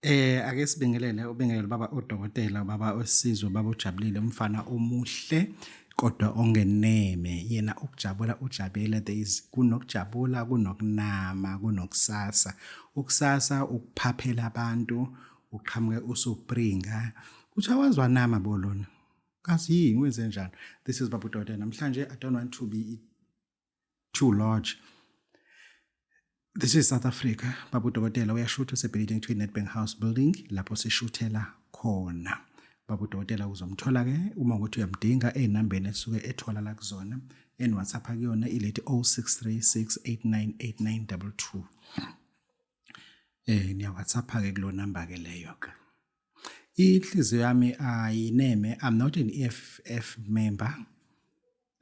Ake sibingelele ubingelele baba udokotela baba osizwe baba ujabulile umfana omuhle kodwa ongeneme yena ukujabula ujabule there is kunokujabula kunokunama kunokusasa ukusasa ukuphaphela abantu uqhamuke usupringa kuthiwa wazwanama bo lona kazi yini wenze njani. This is baba udokotela. Namhlanje I don't want to be too large. This is South Africa. Baba udokotela uyashutha usebhilidini kuthiwa i-Nedbank House Building lapho sishuthela khona. Baba udokotela uzomthola ke uma ukuthi uyamdinga ezinambeni esuke ethola la kuzona. En WhatsApp akuyona ilethi 0636898922. Niya WhatsApp ke kulo number ke leyo ke. Inhliziyo yami ayineme. I'm not an EFF member.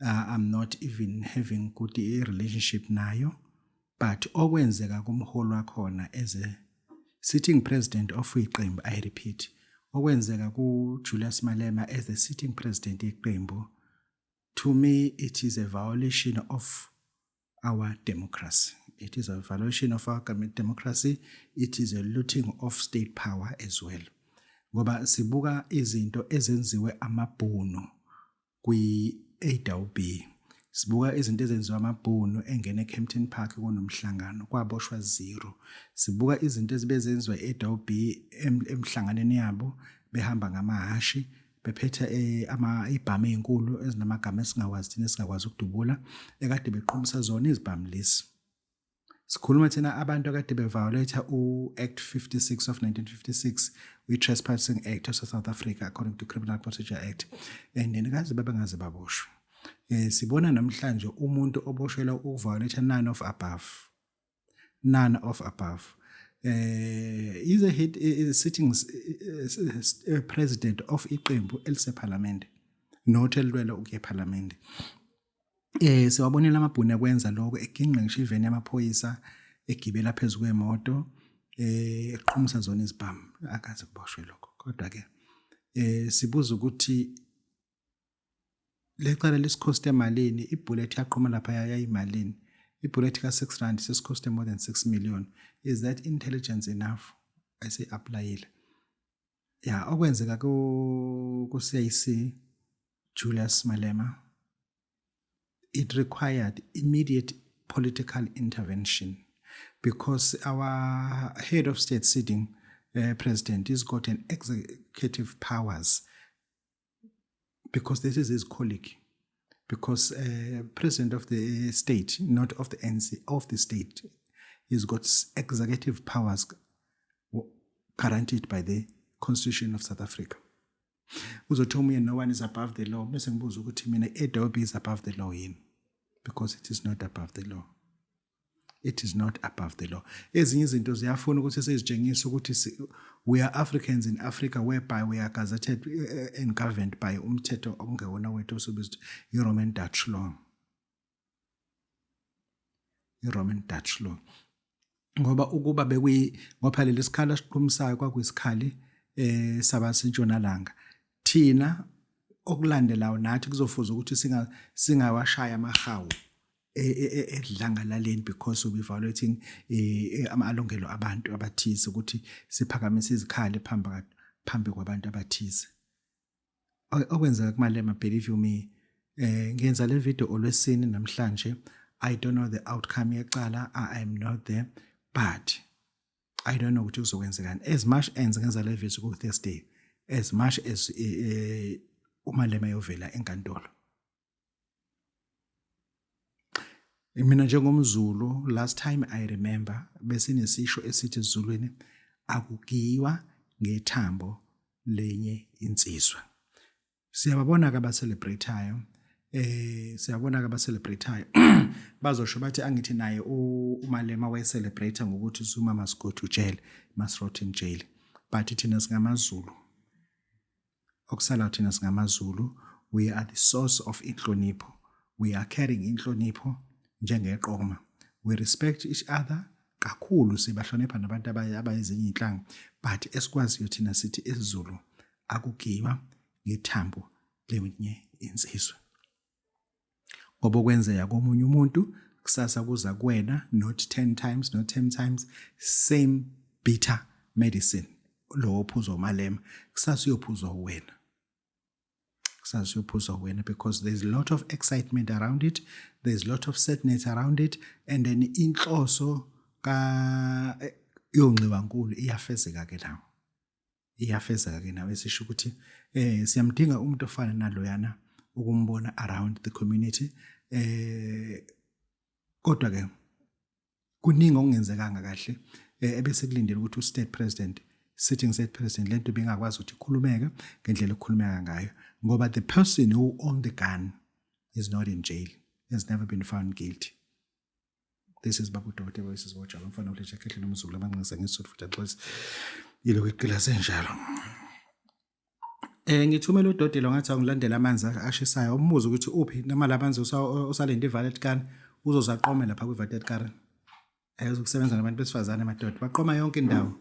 I'm not even having good relationship nayo, but okwenzeka kumholi wakhona as a sitting president of iqembu, I repeat, okwenzeka ku Julius Malema as the sitting president yeqembu, to me it is a violation of our democracy. It is a violation of our democracy. It is a looting of state power as well. Ngoba sibuka izinto ezenziwe amabhunu kwi-AWB. Sibuka izinto ezenziwa amabhunu engene eKempton Park kunomhlangano kwaboshwa zero. Sibuka izinto ezibezenziwa e-AWB emhlanganweni yabo behamba ngamahhashi bephethe ama ibhamu ezinkulu ezinamagama esingawazi thina esingakwazi ukudubula ekade beqhumisa zona izibhamu lezi. Sikhuluma thina abantu akade beviolate u-Act 56 of 1956, we-Trespassing Act of South Africa according to Criminal Procedure Act, and then kaze babengaze baboshwe. Sibona namhlanje umuntu oboshelwa ukuviolate none of above, none of above. Is a head is sitting president of iqembu elisephalamende, not elilwela ukuya ephalamende. Siwabonile amabhunu ekwenza lokho, eginqe ngisho iveni yamaphoyisa, egibela phezu kwemoto, eqhumisa zona izibhamu, akaze kuboshwe lokho. Kodwa ke sibuza ukuthi lecala lisikhoste emalini? Ibullet yaqhuma lapha yayimalini? Ibullet ka 6 rand sesikhoste more than 6 million. Is that intelligence enough esi-applyile? Ya, okwenzeka ku CIC Julius Malema, it required immediate political intervention because our head of state sitting president has got an executive powers because this is his colleague, because president of the state, not of the NC, of the state, he's got executive powers guaranteed by the Constitution of South Africa. Uzothi omunye, no one is above the law, bese ngibuza ukuthi mina Adobe is above the law yini? Because it is not above the law. It is not above the law. Ezinye izinto ziyafuna ukuthi sizitshengise ukuthi we are Africans in Africa, whereby we are gazetted and governed by umthetho okungewona wethu osubizwa i-Roman Dutch law. I-Roman Dutch law. Ngoba ukuba bekuyi ngoba leli sikhala siqhumisayo kwakuyisikhali sabasentshonalanga. Thina okulandelayo nathi kuzofuza ukuthi singawashaya amahawu edlangalaleni because we violating amalungelo abantu abathize ukuthi siphakamise izikhali phambi kwabantu abathize. Okwenzeka kuMalema, believe you me, ngenza le video olwesine namhlanje. I don't know the outcome yecala, I am not there, but I don't know ukuthi kuzokwenzekani. As much as ngenza le video ku Thursday, as much as uMalema yovela enkantolo, mina njengomZulu, last time I remember besinesisho esithi esiZulwini akugiwa ngethambo lenye insizwa. Siyababona ke abacelebrateayo, siyabona ke abacelebrateayo bazosho bathi angithi naye uMalema wayecelebrate ngokuthi Zuma must go to jail, must rot in jail. But thina singamaZulu, okusala thina singamaZulu, we are the source of inhlonipho. We are carrying inhlonipho njengeqoma. We respect each other kakhulu, sibahlonipha nabantu abayezinye inhlanga, but esikwaziyo thina sithi esiZulu akugiwa ngethambo lenye insizwa, ngoba okwenzeka komunye umuntu kusasa kuza kuwena, not 10 times, not 10 times, same bitter medicine. Lo ophuzwa uMalema, kusasa uyophuzwa wena. Kusasa uyophuzwa wena because there's a lot of excitement around it, there's a lot of sadness around it, and then inhloso ka yongxiwankulu iyafezeka ke nawo. Iyafezeka ke nawe, esisho ukuthi siyamdinga umuntu ofana naloyana ukumbona around the community. Kodwa ke kuningi okungenzekanga kahle, ebese kulindele ukuthi u-state president, sitting state president, lento ibingakwazi ukuthi ikhulumeke ngendlela ekhulumeka ngayo, ngoba the person who owned the gun is not in jail, has never been found guilty. This is Babu Dokotela wesizibojaba mfana ulethe khehle nomzukulu abancisa ngesuthu futhi axolise yilokhu iqila senjalo. Ngithumela udodelo ngathi angilandela amanzi ashisayo, umbuzo ukuthi uphi noma lamanzi usalinde i-valet car, uzozaqome lapha kwi-valet car. Ayozokusebenza nabantu besifazane madoda, baqoma yonke indawo.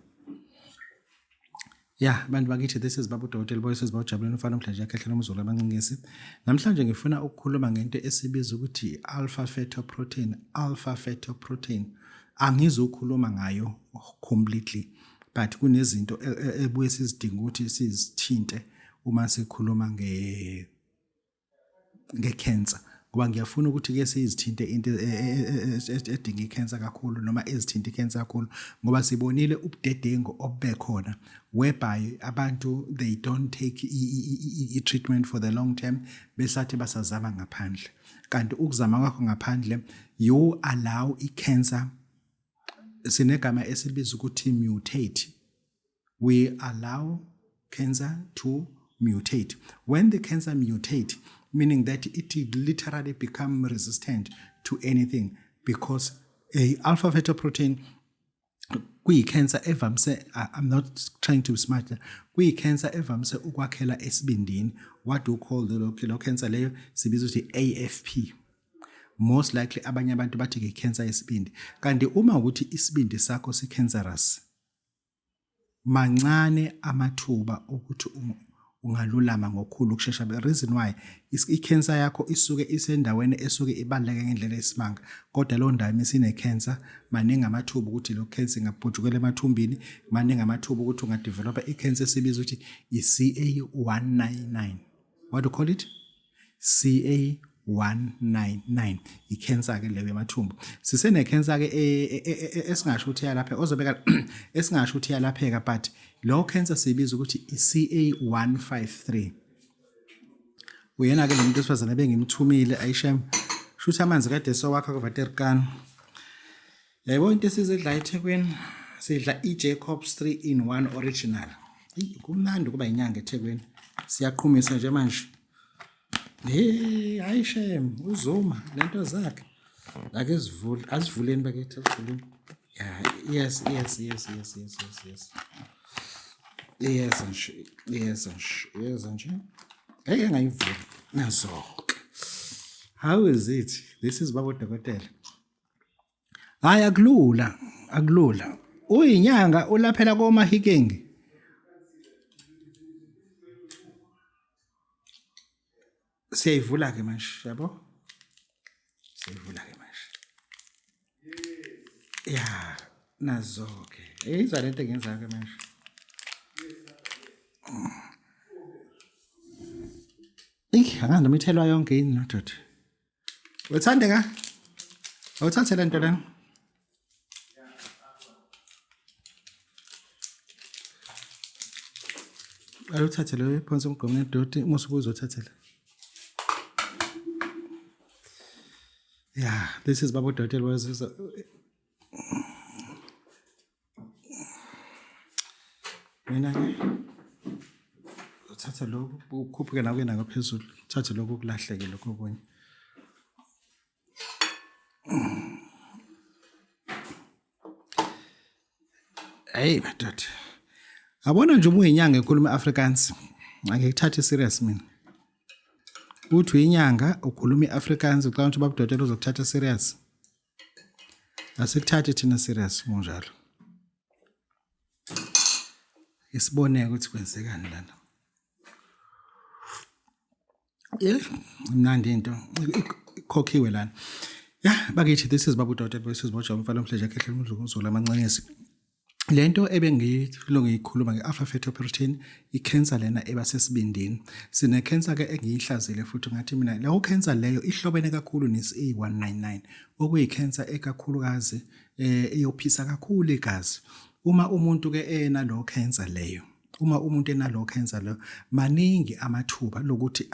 Ya bantu bakithi, this is Babu Dokotela Boyces bawujabuleni umfana omhlanje yakhehlela umzulu abancingisi. Namhlanje ngifuna ukukhuluma ngento esibiza ukuthi alpha fetoprotein, alpha fetoprotein. Angizukhuluma ngayo completely, but kunezinto ebuye sizidinga ukuthi sizithinte uma sikhuluma nge-cancer, ngoba ngiyafuna ukuthi ke sizithinte into edinga i-cancer kakhulu noma ezithinta i-cancer kakhulu, ngoba sibonile ubudedengu obubekhona whereby abantu they don't take i-treatment for the long term, besathi basazama ngaphandle, kanti ukuzama kwakho ngaphandle you allow i-cancer, sinegama esilibiza ukuthi mutate. We allow cancer to mutate. When the cancer mutate, meaning that it literally become resistant to anything, because a alpha fetoprotein kuyi-cancer evamise, I'm not trying to be smart, kuyi-cancer evamise ukwakhela esibindini. What do you call the lo cancer leyo? Sibiza ukuthi AFP. Most likely abanye abantu bathi ke cancer yesibindi, kanti uma ukuthi isibindi sakho si cancerous, mancane amathuba ukuthi ungalulama ngokukhulu ukushesha. The reason why, i-cancer yakho isuke isendaweni esuke ibaluleke ngendlela esimanga, kodwa leyo ndawo isine-cancer, maningi amathuba ukuthi lo cancer ingabhujukela emathumbini, maningi amathuba ukuthi ungadevelopa i-cancer esibiza ukuthi i-CA199. What do you call it? CA199, i-cancer ke leyo yamathumbu. Sisene-cancer ke esingasho ukuthi iyalapheka, ozobeka esingasho ukuthi iyalapheka, but lo cancer siyibiza ukuthi i-CA153. Uyena ke lo muntu wesifazane bengimthumile ayishem, shuthi amanzi kade sowakha kuVaterkan. Yayibona into esizidla eThekwini, sidla i-Jacobs 3 in 1 original. Eyi, kumnandi ukuba inyanga eThekwini, siyaqhumisa nje manje. Hey, hayi shem, uZuma lento zakhe. Ake sivule, asivuleni bakithi, asivuleni. Yeah, yes, yes, yes, yes, yes, yes, yes. Yes nje, yes nje, yes nje. Ngeke ngayivula. Nazo-ke. How is it? This is Baba Dokotela. Hayi akulula, akulula. Uyinyanga ulaphela koMahikeng. Siyayivula ke manje, yabo? Siyayivula ke manje. Ya, nazo ke. Eyizwa lento engenzayo ke manje. Ih, angazi noma ithelwa yonke yini madoda. Wethandeka? Awuthathe le nto lena. Awuthathe leyo iphonse umgqomo nedoti uma usuke uzothathela. Yeah, this is Baba Dotela was mina ke uthatha lokhu ukhuphuke nawe nako phezulu, uthathe lokhu kulahleke lokho okunye. Hey madoda, yabona nje uma uyinyanga ekhuluma i-Afrikaans, angikuthathi serious mina. Uthi uyinyanga ukhuluma i-Afrikaans, ucabanga ukuthi ubaba uzokuthatha serious? Asikuthathi thina serious kunjalo. Isiboneke ukuthi kwenzekani lana. Yeah, mnandi into ikhokhiwe lana. Ya bakithi, this is Babu Dotted Voices Boja umfana omhle nje ekhehlela umzukulu amancanyezi. Lento ebengiyilo ngiyikhuluma nge-alpha fetoprotein, i-cancer lena eba sesibindini. Sine-cancer ke engiyihlazile futhi ngathi mina leyo cancer leyo ihlobene kakhulu ne-CA199, okuyi-cancer ekakhulukazi eyophisa kakhulu igazi. Uma umuntu ke enalo cancer leyo, uma umuntu enalo cancer leyo, maningi amathuba lokuthi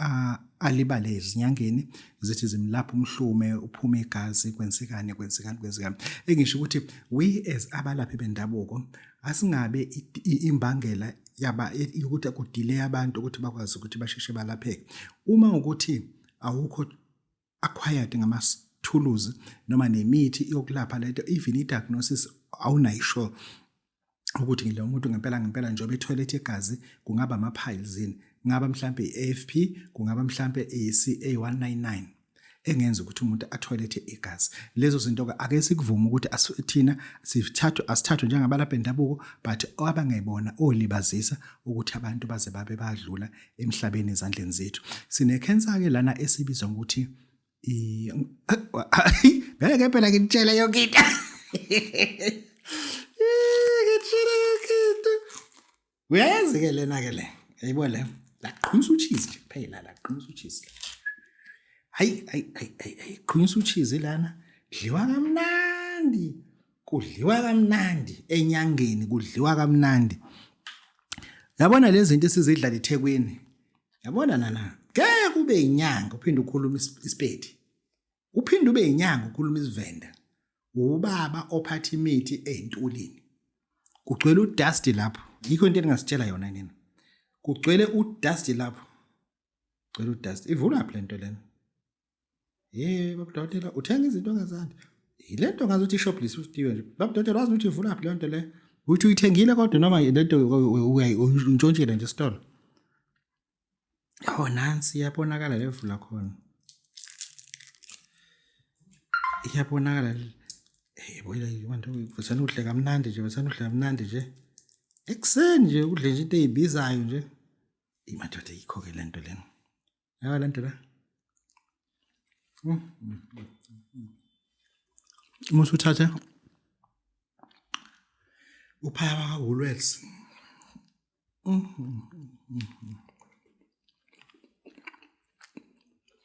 alibale ezinyangeni zithi zimlapha umhlume uphume igazi, kwenzekani kwenzekani kwenzekani. Engisho ukuthi we as abalaphi bendabuko asingabe imbangela yaba ukuthi kudile abantu ukuthi bakwazi ukuthi basheshe balapheke. Uma ukuthi awukho acquired ngamathuluzi noma nemithi yokulapha lento, even i-diagnosis awunayo sure ukuthi lo muntu ngempela ngempela njengoba ethoyilethe igazi kungaba ama-piles yini, kungaba mhlampe i-AFP, kungaba mhlampe i-CA199 engenza ukuthi umuntu athoyilethe igazi. Lezo zinto-ke ake sikuvume ukuthi thina sithathwe asithathwe njengabalaphi bendabuko, but abangebona olibazisa ukuthi abantu baze babe badlula emhlabeni ezandleni zethu. Sine-cancer-ke lana esibizwa ngokuthi ngeke phela ngitshele yonke into. Ngitshele yonke into. Uyayazi ke lena ke le. Yayibo le. Laqhumisa ucheese nje kuphela, laqhumisa ucheese. Hayi hayi hayi hayi, qhumisa ucheese lana. Dliwa kamnandi. Kudliwa kamnandi enyangeni, kudliwa kamnandi. Yabona lezi zinto esizidla eThekwini. Yabona nana, ngeke kube inyanga uphinde ukhuluma isipedi. Uphinde ube inyanga ukhuluma isivenda. Ubaba ophatha imithi ezintulini. Kugcwele udust lapho. Yikho into engingasitshela yona nina. Kugcwele udust lapho. Kugcwele udust. Ivulwa phi lento lena? Hey babudokotela, uthenga izinto ongazandi. Yile nto ngazi ukuthi ishop list nje. Babudokotela, wazi ukuthi ivulwa phi le nto le? Uthi uyithengile kodwa noma lento uyintshontshile nje esitolo. Oh nansi iyabonakala le vula khona. Iyabonakala. Hey boy, bantu vesane udle kamnandi nje, vesane udle kamnandi nje. Ekuseni nje udle nje into ezibizayo nje. Imadoda yikho ke lento lena. Yaba lento la. Uma usuthatha uphaya waka-Woolworths.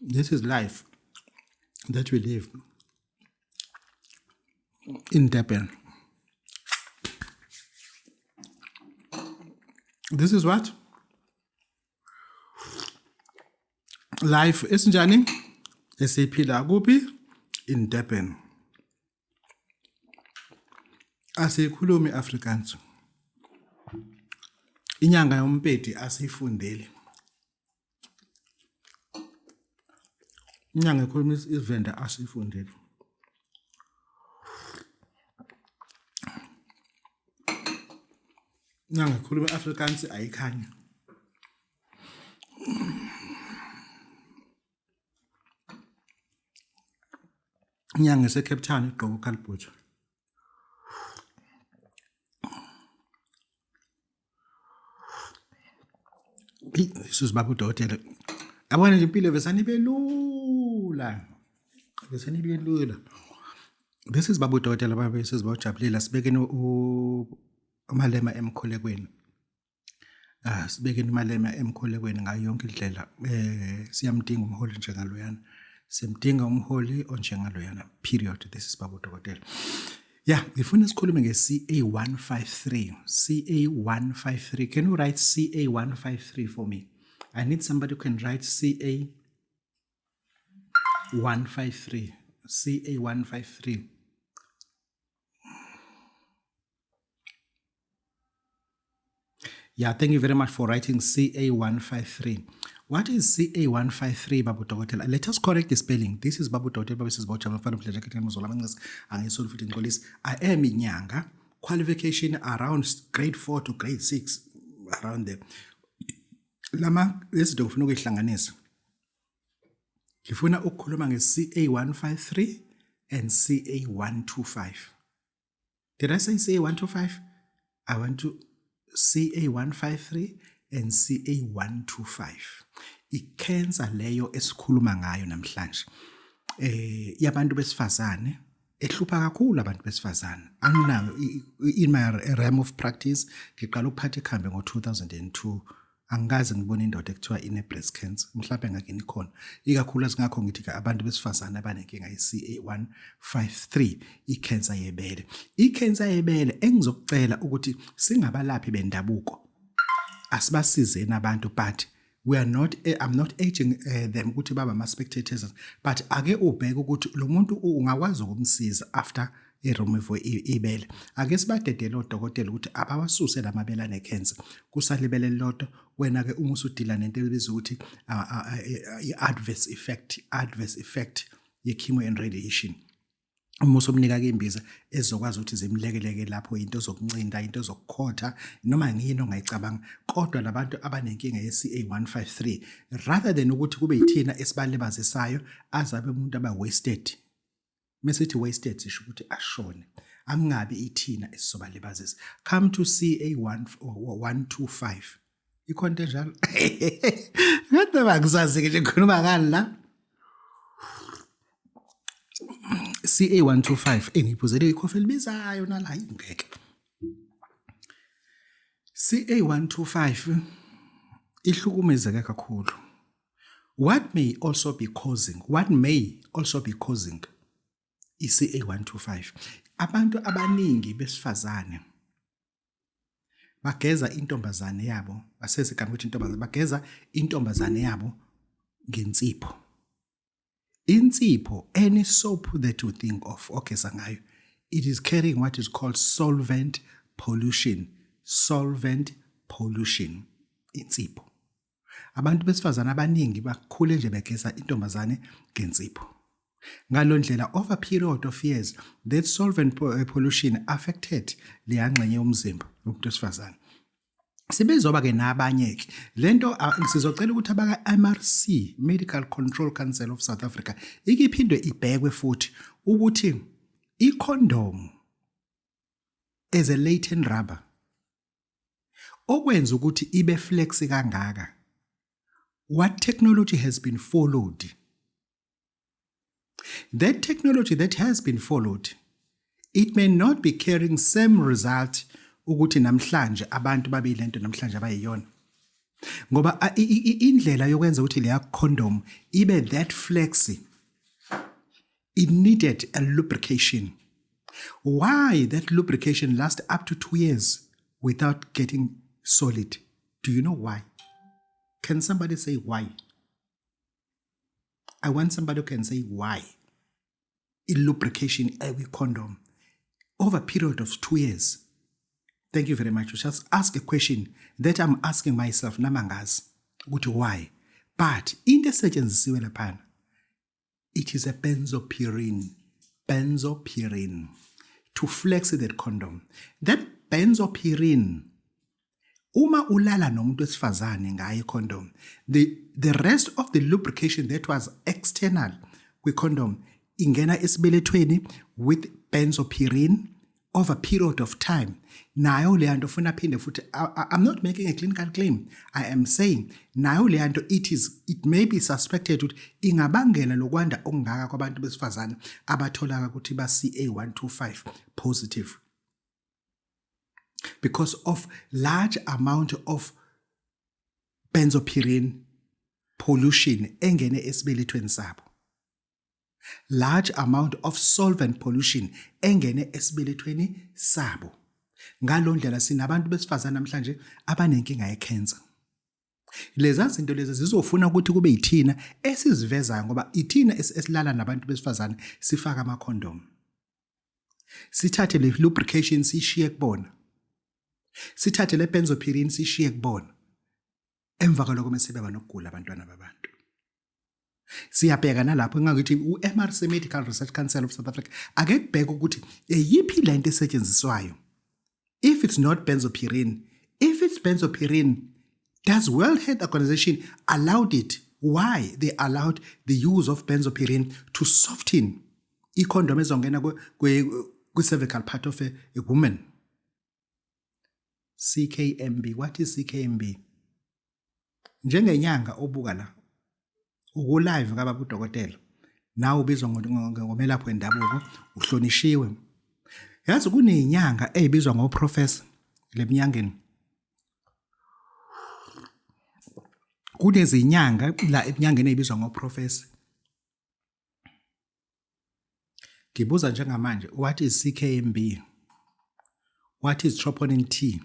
This is life that we live in Durban. This is what? Life esinjani esiphila kuphi? In Durban. Asiyikhulumi Afrikaans. Inyanga yompedi asiyifundeli. Inyanga ekhuluma isivenda asiyifundeli. Inyanga ekhuluma i-Afrikaans ayikhanyi. Inyanga ese-Cape Town igqoka ukhalibhutha. Isuzu baba udokotela. Yabona nje impilo vesane ibe lula. Vesane ibe lula. This is baba udokotela, baba sizibawujabulela, sibekeni uMalema emkhulekweni. Ah, sibekeni uMalema emkhulekweni ngayo yonke indlela. Siyamdinga umholi njengaloyana. Siyamdinga umholi onjengaloyana. Period. This is baba udokotela. Yeah, ngifuna sikhulume nge-CA153. CA153. Can you write CA153 for me? I need somebody who can write CA153. CA153. Yeah, thank you very much for writing CA153. What is CA153, Babu Dokotela? Let us correct the spelling. This is Babu Dokotela, Babu Sizbocha, Mfana Mfana Mzola Mangis, Angisoli futhi ngixolisa. I am inyanga. Qualification around grade 4 to grade 6, around there. Lama lezinto ngifuna ukuyihlanganisa. Ngifuna ukukhuluma nge-CA153 and CA125. Did I say CA125? I want to CA153 and CA125. I-cancer leyo esikhuluma ngayo namhlanje. Yabantu besifazane. Ehlupha kakhulu abantu besifazane. Anginayo in my realm of practice, ngiqala ukuphatha ikhambi ngo-2002, angikaze ngibone indoda ekuthiwa ine-breast cancer. Mhlawumbe ngakini ikhona, ikakhulukazi ngakho ngithi-ke abantu besifazane abanenkinga ye-CA 153, ikhensa yebele. Ikhensa yebele engizokucela ukuthi singabalaphi bendabuko asibasizeni abantu, but we are not, I'm not urging them ukuthi baba ama spectators, but ake ubheke ukuthi lo muntu ungakwazi ukumsiza after i-remove ibele. Ake sibadedele odokotela ukuthi abawasuse lamabele ane-cancer, kusalibele elilodwa. Wena-ke uma usudila nento ebizwa ukuthi i-adverse effect, adverse effect ye-chemo and radiation, uma usumnika-ke imbiza ezizokwazi ukuthi zimlekeleke lapho, into zokuncinda, into zokukhotha, noma ngiyini ongayicabanga. Kodwa labantu abanenkinga ye-CA 153, rather than ukuthi kube yithina esibalibazisayo, azabe umuntu aba-wasted. Mesithi wasted sisho ukuthi ashone, angabi ithina esizobalibazisa. Come to CA 125, ikhona into enjalo ngathi bangisazi-ke nje ngikhuluma ngani la. CA 125 engiyiphuzele ikhofi elibizayo nala ngeke. CA 125 ihlukumezeke kakhulu. What may also be causing, what may also be causing i-CA 125, abantu abaningi besifazane bageza intombazane yabo, basezigama ukuthi intombazane, bageza intombazane yabo ngensipho. Insipho, any soap that you think of ogeza ngayo, it is carrying what is called solvent pollution. Solvent pollution, insipho. Abantu besifazane abaningi bakhule nje begeza intombazane ngensipho. Ngalo ndlela, over period of years, that solvent pollution affected leya ngxenye yomzimba womuntu wesifazane. Sibezoba ke nabanye ke lento, sizocela ukuthi abaka MRC, Medical Control Council of South Africa, ikiphindwe ibhekwe futhi ukuthi icondom as a latent rubber okwenza ukuthi ibe flexi kangaka, what technology has been followed. That technology that has been followed, it may not be carrying same result ukuthi namhlanje abantu babe lento namhlanje abayiyona, ngoba indlela yokwenza ukuthi leya condom ibe that flexi, it needed a lubrication. Why that lubrication last up to 2 years without getting solid? Do you know why? Can somebody say why? I want somebody who can say why i-lubrication ekwi-condom over a period of 2 years. Thank you very much. Just ask a question that I'm asking myself namangazi ukuthi why. But into esetshenzisiwe laphana, it is a benzopyrene, benzopyrene, to flex that condom. That benzopyrene, uma ulala nomuntu wesifazane ngayo condom, the rest of the lubrication that was external kwi-condom ingena esibelethweni with benzopyrene over period of time. Nayo leya nto funa phinde futhi, I'm not making a clinical claim, I am saying nayo leya nto it may be suspected ukuthi ingabangela lokwanda okungaka kwabantu besifazane abatholaka ukuthi ba CA 125 positive because of large amount of benzopyrene pollution engene esibelethweni sabo, large amount of solvent pollution engene esibelethweni sabo. Ngalo ndlela sinabantu besifazane namhlanje abanenkinga yecancer. Leza zinto lezi zizofuna ukuthi kube yithina esizivezayo, ngoba ithina esilala nabantu besifazane, sifaka ama-condom, sithathe le lubrication sishiye kubona, sithathe le benzopyrene sishiye kubona. Emva kwalokho mase beba nokugula abantwana babantu. Siyabheka nalapho engakuthi u-MRC, Medical Research Council of South Africa, ake kubheke ukuthi eyiphi lento esetshenziswayo. If it's not benzopyrene, if it's benzopyrene, does World Health Organization allowed it? Why they allowed the use of benzopyrene to soften icondom ezongena kwi-cervical part of a woman? CKMB, what is CKMB? Njengenyanga obuka la uku live kababa udokotela. Nawe ubizwa ngomelaphi wendabuko, uhlonishiwe. Yazi kunezinyanga ezibizwa ngoprofessor leminyangeni. Kunezinyanga la eminyangeni ezibizwa ngoprofessor. Ngibuza njengamanje, what is CKMB? What is troponin T?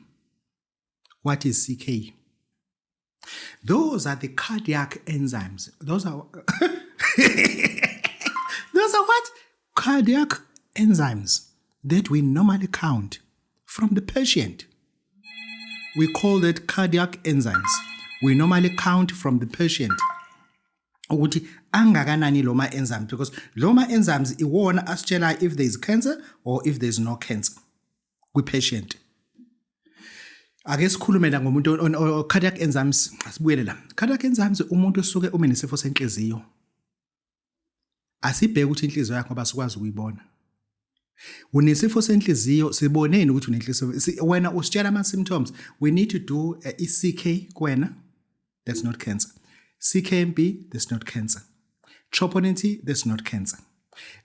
What is CK? Those are the cardiac enzymes. Those are Those are what? Cardiac enzymes that we normally count from the patient. We call it cardiac enzymes. We normally count from the patient. Ukuthi angakanani lo ma enzymes, because lo ma enzymes iwona asitshela if there is cancer or if there is no cancer kwi patient. Ake sikhulume la ngomuntu cardiac enzymes, asibuyele la. Cardiac enzymes, umuntu usuke ume nesifo senhliziyo. Asibheke ukuthi inhliziyo yakho ngoba sikwazi ukuyibona. Unesifo senhliziyo, siboneni ukuthi unenhliziyo. Wena usitshela ama symptoms. We need to do a CK kuwena. That's not cancer. CKMB, that's not cancer. Troponin T, that's not cancer.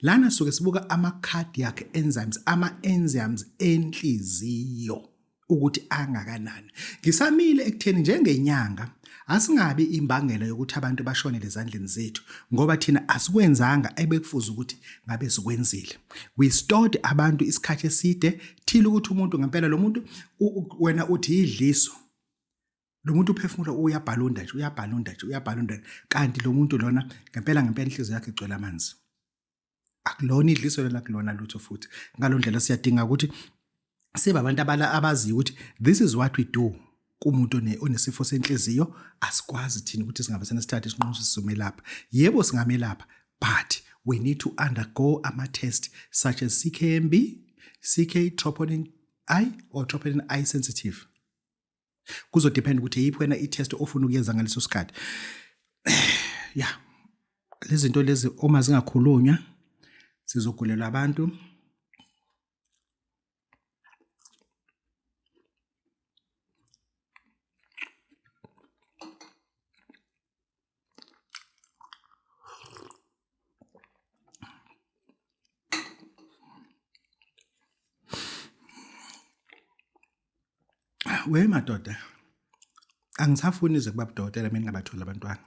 Lana suke sibuka ama cardiac enzymes, ama enzymes enhliziyo ukuthi angakanani. Ngisamile ekutheni njengenyanga asingabi imbangela yokuthi abantu bashonele ezandleni zethu ngoba thina asikwenzanga ebekufuze ukuthi ngabe sikwenzile. We stored abantu isikhathi eside thile ukuthi umuntu ngempela lo muntu wena uthi idliso. Lo muntu uphefumula uyabhalunda nje, uyabhalunda nje, uyabhalunda, kanti lo muntu lona ngempela ngempela inhliziyo yakhe igcwele amanzi. Akulona idliso lona, kulona lutho futhi. Ngalo ndlela siyadinga ukuthi sibe abantu abaziyo ukuthi this is what we do kumuntu onesifo senhliziyo. Asikwazi thina ukuthi singabe senesithatha isinqumo sizomelapha. Yebo, singamelapha, but we need to undergo ama-test such as CKMB, CK, troponin I or troponin I sensitive. Kuzodepend ukuthi eyiphi wena i-test ofuna ukuyenza ngaleso sikhathi. Yeah, lezi zinto lezi uma zingakhulunywa sizogulelwa abantu. We madoda, angisafuni ize kuba budokotela mina ngingabatholi abantwana.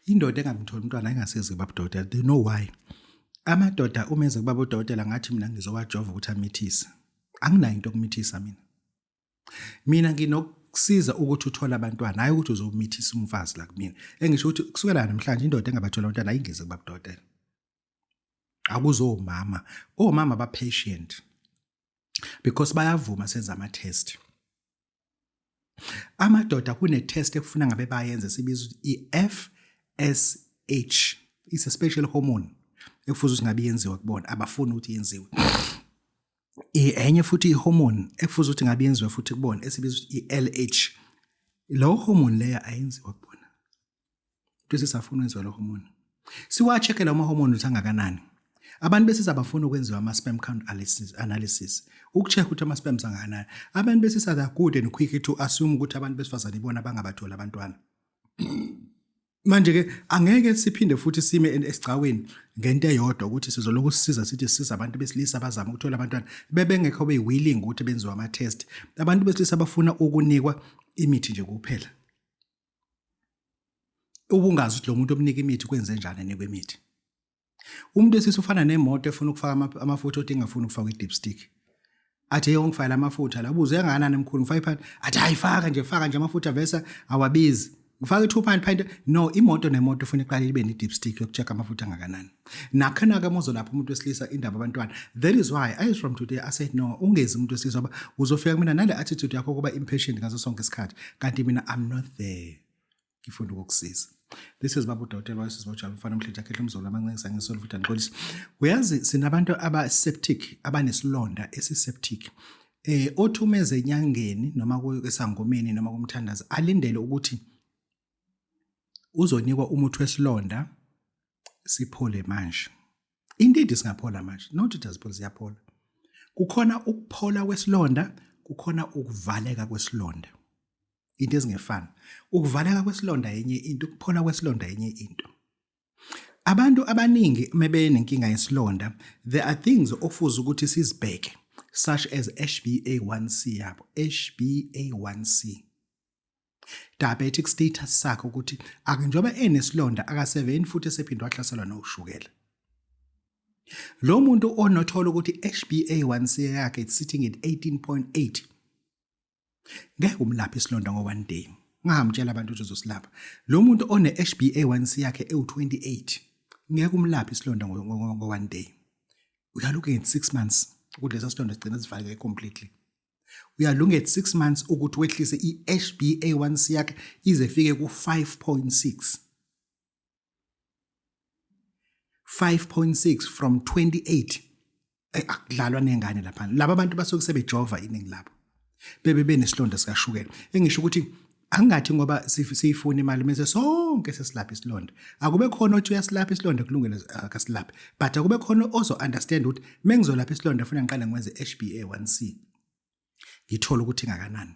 Indoda engamtholi umntwana ayingasizi kuba budokotela. They know why. Amadoda uma eze kuba budokotela ngathi mina ngizowajova ukuthi amithise. Anginayo into yokumithisa mina. Mina nginokusiza ukuthi uthole abantwana, hayi ukuthi uzomithisa umfazi la kumina. Engisho ukuthi kusukela namhlanje indoda engabatholi abantwana ayingezi kuba budokotela. Akuzomama. Omama ba patient. Because bayavuma senza ama test. Amadoda kune test ekufuna ngabe bayenze sibiza ukuthi i-FSH. It's a special hormone ekufuze ukuthi ngabe yenziwa kubona, abafuni ukuthi yenziwe. Enye futhi i-hormone ekufuze ukuthi ngabe yenziwe futhi kubona esibiza ukuthi i-LH. Lo hormone leyo ayenziwa kubona. Into esisafuna ukwenziwa lo hormone. Siwa-check-e lawo ma-hormone ukuthi angakanani. Abantu besilisa abafuna ukwenziwa ama-sperm count analysis, ukucheck ukuthi ama-sperms angakanani. Abantu besilisa they are good and quick to assume ukuthi abantu besifazane ibona abangabatholi abantwana. Manje-ke angeke siphinde futhi sime esigcawini ngento eyodwa ukuthi sizolokhu sisiza sithi sisiza abantu besilisa abazama ukuthola abantwana bebengekho beyi-willing ukuthi benziwe ama-test. Abantu besilisa bafuna ukunikwa imithi nje kuphela. Ubungazi ukuthi lo muntu omnika imithi kwenze njani enikwe imithi. Umuntu wesilisa ufana nemoto efuna ukufaka amafutha othi ingafuni ukufaka i-dipstick. Athi hey, ungifakela amafutha la, ubuze kangakanani mkhulu, ngifake iphanti. Athi hayi, faka nje, faka nje amafutha vese awabizi. Ngifaka i-2 pound pint. No, imoto nemoto ufuna iqale ibe ne-dipstick yokucheck amafutha angakanani. Nakhona-ke uma uzolapha umuntu wesilisa indaba abantwana. That is why I from today I said no, ungezi umuntu wesilisa ngoba uzofika kumina nale attitude yakho kuba impatient ngaso sonke isikhathi. Kanti mina I'm not there. Ngifuna ukukusiza. This is Babu Dokotela wayesizwa ujabula mfana omhle akhehle umzolo amancengisa ngisolo futhi angixolise. Uyazi sinabantu aba septic, abanesilonda esiseptic. Othi umeze enyangeni noma esangomeni noma kumthandazi alindele ukuthi uzonikwa umuthi wesilonda siphole manje. Indeed singaphola manje. Not it aziphola, siyaphola. Kukhona ukuphola kwesilonda, kukhona ukuvaleka kwesilonda. Into ezingefani. Ukuvaleka kwesilonda enye into, ukuphola kwesilonda enye into. Abantu abaningi mebenenkinga yesilonda, there are things ofuze ukuthi sizibheke such as HbA1c yabo, HbA1c. Diabetic status sakhe ukuthi ake njengoba enesilonda akaseveni futhi esephinde wahlaselwa noshukela. Lo muntu onothola ukuthi HbA1c yakhe it's sitting at 18.8 ngeke umlaphe isilonda ngo one day. Ungahamtshela abantu ukuthi uzosilapha. Lo muntu one HbA1c yakhe ewu28 ngeke umlaphe isilonda ngo one day. We are looking at 6 months ukuthi lesa silonda sigcina sivaleke completely. We are looking at 6 months ukuthi wehlise i-HbA1c yakhe ize ifike ku-5.6. 5.6 from 28. Akudlalwa nengane lapha. Laba bantu basuke sebejova iningi labo bebe benesilonda sikashukela. Engisho ukuthi angathi ngoba siyifuna imali mase sonke sesilapha isilonda. Akube khona othi uyasilapha isilonda, kulungile, akasilaphe, but akube khona ozo understand ukuthi mengizolapha isilonda funa ngiqale ngwenze HbA1c, ngithola ukuthi ingakanani.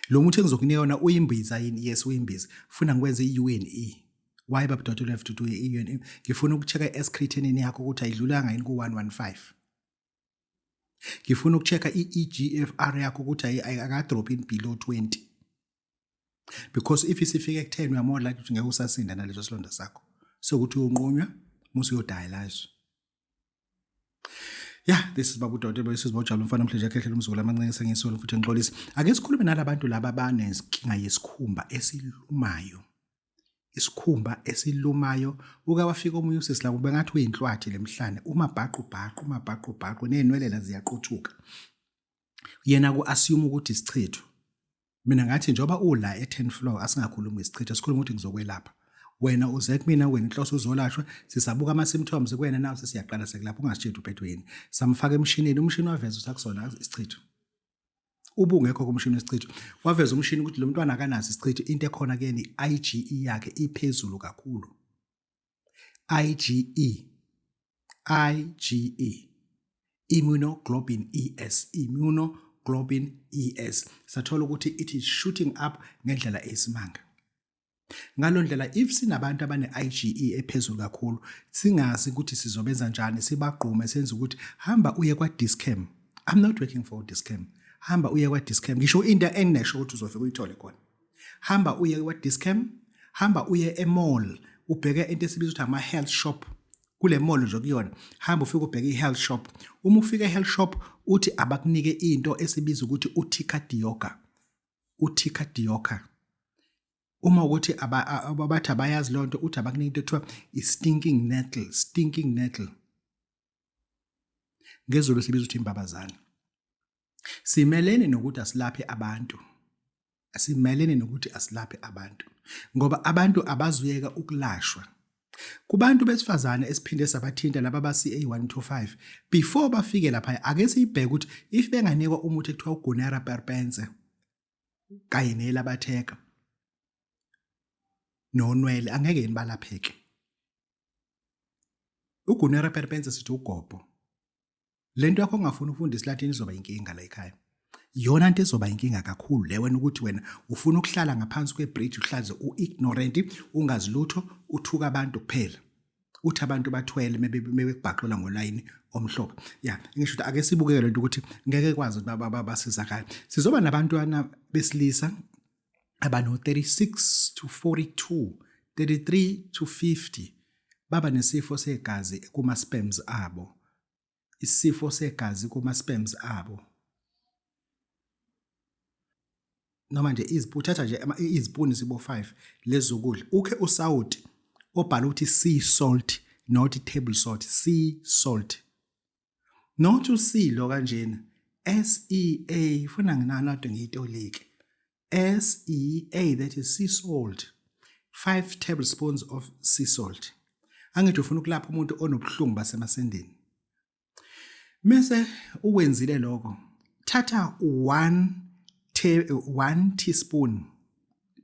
Lo muthi engizokunika yona uyimbiza yini? Yes, uyimbiza. Funa ngikwenze i-U&E. Why, baba doctor, you have to do i-U&E? Ngifuna ukuchecka i-S creatinine yakho ukuthi ayidlulanga yini ku-115. Ngifuna ukuchecka i-eGFR yakho ukuthi akadrop in below 20, because if isifike ku-10 we are more likely ukuthi ngeke usasinda naleso silonda sakho, sokuthi uyonqunywa musu uyodialyze. Yeah, this is Babu Dode, this is Bojalo umfana omhle nje ekhehlela umzukulu amancane sengisolo futhi ngixolisa. Ake sikhulume nalabantu laba abanenkinga yesikhumba esilumayo. Isikhumba esilumayo, uke wafika omunye usisi la bengathi uyinhlwathi lemhlane, umabhaqu bhaqu, umabhaqu bhaqu, nezinwele la ziyaqothuka. Yena ku assume ukuthi isichitho. Mina ngathi njengoba ula e-10 floor asingakhulumi ngesichitho, sikhuluma ukuthi ngizokwelapha. Wena uze kumina wena inhloso uzolashwa, sisabuka ama-symptoms kuwena nawe sesiyaqala sekulapha ungasitsheli uphethwe yini. Samfaka emshinini, umshini waveza ukuthi akusona isichitho. Ubungekho kumshini wesichitho. Waveza umshini ukuthi lo mntwana akanaso isichitho, into ekhona kuyena i-IgE yakhe iphezulu kakhulu. IgE, IgE, immunoglobulin ES, immunoglobulin ES. Sathola ukuthi it is shooting up ngendlela eyisimanga. Ngalo ndlela if sinabantu abane IgE ephezulu kakhulu singazi ukuthi sizobenza njani, sibagqume senze ukuthi hamba uye kwa Dis-Chem. I'm not working for Dis-Chem. Hamba uye kwa Dis-Chem. Ngisho into enginesho ukuthi uzofika uyithole khona. Hamba uye kwa Dis-Chem, hamba uye e-mall, ubheke into esibiza ukuthi ama health shop. Kule mall nje kuyona, hamba ufike ubheke i-health shop. Uma ufika e-health shop uthi abakunike into esibiza ukuthi uThika Dioka. uThika Dioka. Uma ukuthi abathi abayazi lonto, uthi abakunike into ekuthiwa i-stinking nettle, stinking nettle. NgesiZulu sibiza ukuthi imbabazane. Simelene nokuthi asilaphe abantu. Asimelene nokuthi asilaphe abantu ngoba abantu abazuyeka ukulashwa. Kubantu besifazane esiphinde sabathinta laba ba CA125 before bafike lapha, ake siyibheke ukuthi if benganikwa umuthi ekuthiwa uGunera perpense kanye nelabatheka nonwele angeke yini balapheke. UGunera perpense sithi ugobho. Lento yakho ongafuni ukufunda isiLatini izoba inkinga la ekhaya. Iyona nto ezoba inkinga kakhulu le wena ukuthi wena ufuna ukuhlala ngaphansi kwebridge uhlaze u-ignorant ungazi lutho uthuka abantu kuphela. Uthi abantu bathwele mebekubhaxula ngolayini omhlophe. Ya, ngisho ukuthi ake sibukeke lento ukuthi ngeke kwazi ukuthi basizakale. Sizoba nabantwana besilisa abano 36 to 42, 33 to 50 baba nesifo segazi kuma sperms abo. Isifo segazi kuma sperms abo. Noma nje izipuni, thatha nje izipuni zibo 5 lezokudla, ukhe usawoti obhala ukuthi sea salt, not table salt, sea salt, not usilo kanjena, S E A, funa nginalo ngiyitolike, S E A, that is sea salt, 5 tablespoons of sea salt. Angithi ufuna ukulapha umuntu onobuhlungu basemasendeni, mase ukwenzile lokho, thatha 1 teaspoon,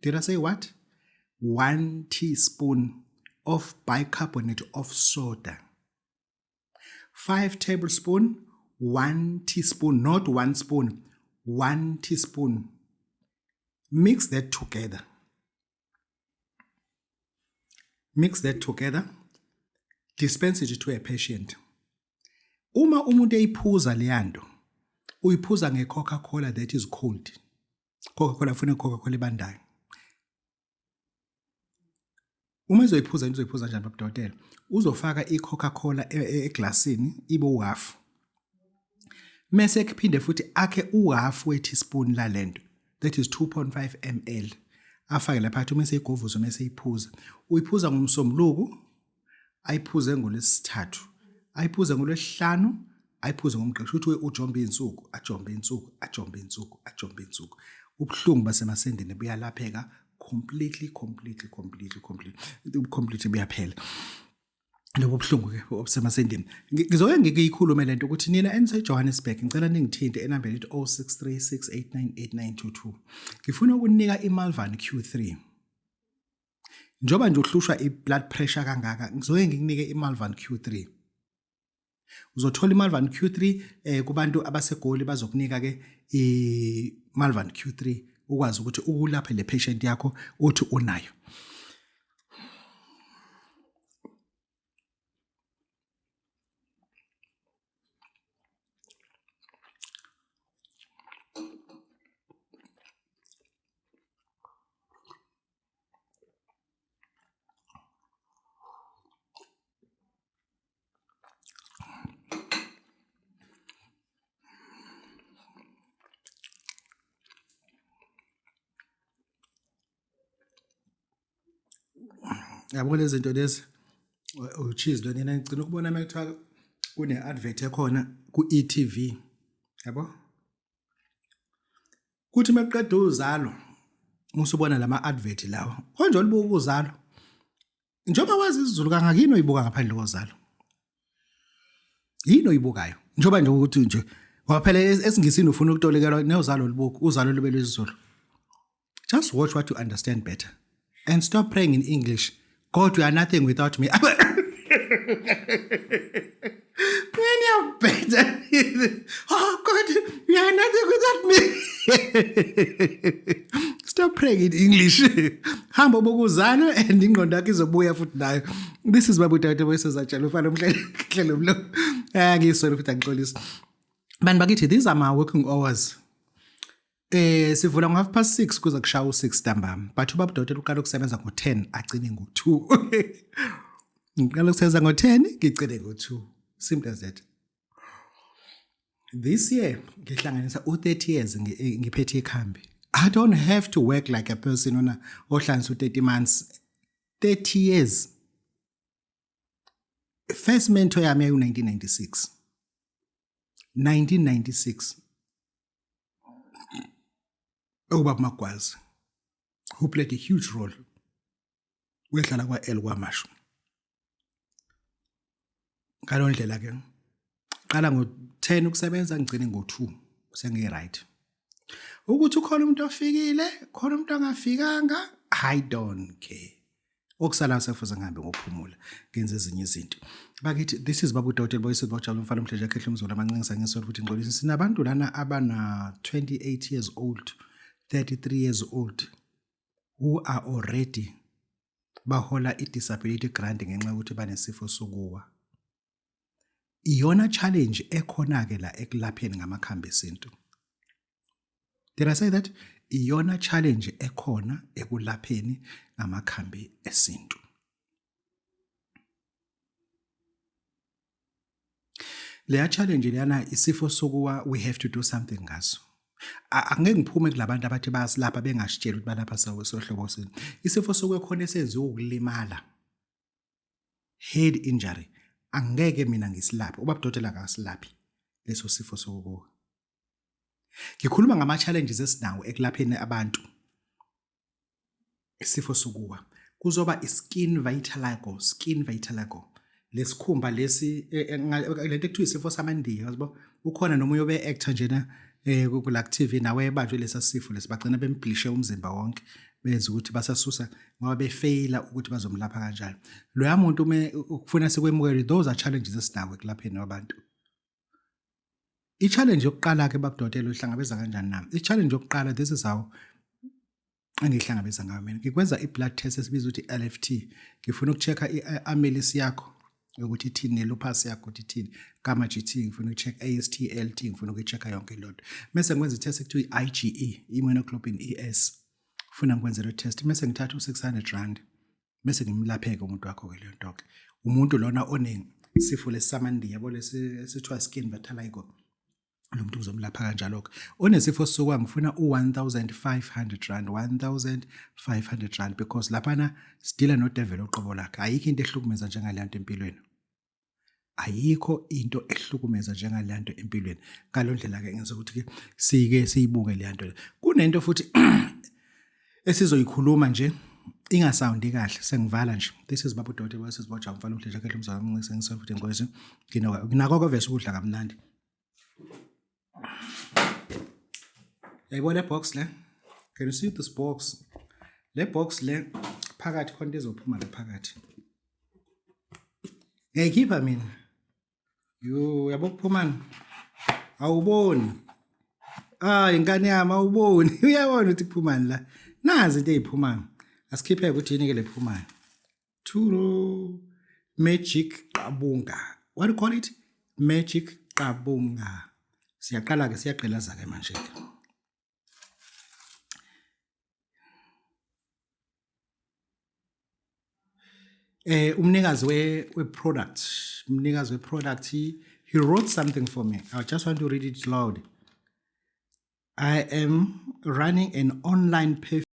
did I say what? 1 teaspoon of bicarbonate of soda. 5 tablespoon, 1 teaspoon, not 1 spoon, 1 teaspoon. Mix that together, mix that together. Dispense it to a patient. Uma umuntu eyiphuza leyanto, uyiphuza nge-Coca-Cola that is cold. Coca-Cola funa i-Coca-Cola ebandayo. Uma ezoyiphuza into uzoyiphuza kanjani babudokotela? Uzofaka i-Coca-Cola e, e, eglasini ibe uhafu. Mese kuphinde futhi akhe uhafu we-teaspoon lalento. That is 2.5 ml. Afake lapha athi uma eseyigovuza uma eseyiphuza. Uyiphuza ngomsombuluko ayiphuze ngolwesithathu ayiphuze ngolwesihlanu ayiphuze ngomgqibelo ukuthi ujombe izinsuku ajombe insuku ajombe insuku ajombe insuku ubuhlungu basemasendeni buyalapheka completely completely completely completely completely buyaphela lobo buhlungu ke obusemasendeni ngizoke ngikuyikhulume lento ukuthi nina eniseJohannesburg ngicela ningithinte enambeni ethi 0636898922 ngifuna ukunika iMalvan Q3 Njengoba nje uhlushwa i-blood pressure kangaka, ngizoke ngikunike i-Malvan Q3. Uzothola i-Malvan Q3 eh kubantu abaseGoli bazokunika ke i-Malvan Q3 ukwazi ukuthi ukulaphe le patient yakho othi unayo. Yabo lezi zinto lezi ucheese lona ngicina ukubona uma kuthiwa kune-advert ekhona ku-e-tv yabo Kuthi mekuqeda uzalo usubona lama advert lawa. Konje olubuka uzalo. Njengoba wazi isiZulu kangaka yini oyibuka ngaphandle kozalo? Yini oyibukayo? Njengoba nje ukuthi nje ngoba phela esiNgisini ufuna ukutolikelwa nozalo olubuka uzalo lube lwesiZulu. Just watch what you understand better and stop praying in English. God, you are nothing without me. When you're better, oh God, you are nothing without me. Stop praying in English. Hamba bokuzana and ingqondo yakho izobuya futhi nayo. This is Babu Dade Boyisezatshela ufana umhlelo mlo. Eh ngisole futhi angixolisi. Bantu bakithi these are my working hours. Eh sivula ngo half past 6 kuze kushaya u6 ntambama. But ubaba udokotela uqala ukusebenza ngo10 agcine ngo2. Ngiqala ukusebenza ngo10 ngigcine ngo2. Simple as that. This year ngihlanganisa u30 years eh, ngiphethe ikhambi. I don't have to work like a person ona ohlanganisa u30 months. 30 years. First mentor yami yayu 1996. 1996 ubaba Magwazi who played a huge role wehlala kwa-L kwaMashu ngalo ndlela ke qala ngo-10 ukusebenza ngigcine ngo-2 sengi-right ukuthi ukhona umuntu ofikile khona umuntu angafikanga i don't care okusalayo sekufuze ngihambe ngokuphumula ngenze ezinye izinto bakithi this is babu Dawudela boyise bawujabula umfana omhle nje akhehle umzulu amancinisa ngesolo futhi ngixolisa sinabantu lana abana 28 years old 33 years old who are already bahola i-disability grant ngenxa yokuthi banesifo sokuwa iyona challenge ekhona-ke la ekulapheni ngamakhambi esintu Did I say that? Iyona challenge ekhona ekulapheni ngamakhambi esintu. Leya challenge leyana isifo sokuwa we have to do something ngaso. Angeke ngiphume kulabantu abathi bayasilapha bengasitsheli ukuthi balapha sohlobo sini. Isifo sokuwa khona esenziwa ukulimala. Head injury angeke mina ngisilaphe. Ubaba udokotela akasilaphi leso sifo sokuwa. Ngikhuluma ngama challenges esinawo ekulapheni abantu. Isifo sokuwa kuzoba i-skin vitiligo, skin vitiligo. Lesikhumba lesi eh, eh, lento ekuthiwa isifo samandiya yazibo ukhona nomunye obe actor njena eh kula TV nawe ebanjwe lesa sifo lesi bagcina bemblishe umzimba wonke benza ukuthi basasusa ngoba befeyila ukuthi bazomlapha kanjani loya muntu ume ukufuna sikwemukele those are challenges esinawo ekulapheni abantu I-challenge yokuqala-ke babudokotela uyihlangabeza kanjani na? I-challenge yokuqala this is how engiyihlangabeza ngayo mina. Ngikwenza i-blood test esibiza ukuthi i-LFT. Ngifuna uku-check-a i-amylase yakho. Ukuthi ithini ne-lupus yakho ukuthi ithini, gamma GT ngifuna uku-check, AST, ALT ngifuna ukuyi-check-a yonke lonto. Mese ngikwenza i-test ekuthiwa i-IgE, immunoglobulin ES. Funa ngikwenze lo test mese ngithatha u-600 rand mese ngimlapheke umuntu wakho-ke leyo nto-ke. Umuntu lona onesifo lesisamandiya yabo lesi esithiwa skin vitiligo. Lo muntu ngizomlapha kanjalo-ke. Onesifo sisuka ngifuna u-1500 rand, 1500 rand because laphana sidila nodeveli oqobo lakhe. Ayikho into ehlukumeza njengaleyo nto empilweni. Ayikho into ehlukumeza njengaleyo nto empilweni. Ngalo ndlela-ke ngenza ukuthi-ke sike siyibuke leya nto le. Kunento futhi esizoyikhuluma nje ingasawundi kahle sengivala nje. This is Babu Doti, this is Boja mfana umhleja khehle umzala umncise ngisho futhi nkosi. Nginako kwevese ukudla kamnandi. Yayibona le box le? Can you see this box? Le box le phakathi khona into ezophuma la phakathi. Ngiyayikhipha mina. Yo, yabo kuphumani? Awuboni. Ah, ingane yami awuboni. Uyabona ukuthi kuphumani la. Nazi into eziphumayo. Asikhiphe ukuthi yini ke lephumayo. Turo Magic Qabunga. What do you call it? Magic Qabunga. Siyaqala ke siyagqilaza ke manje ke. Umnikazi we product, umnikazi we product he wrote something for me. I just want to read it loud. I am running an online perfume.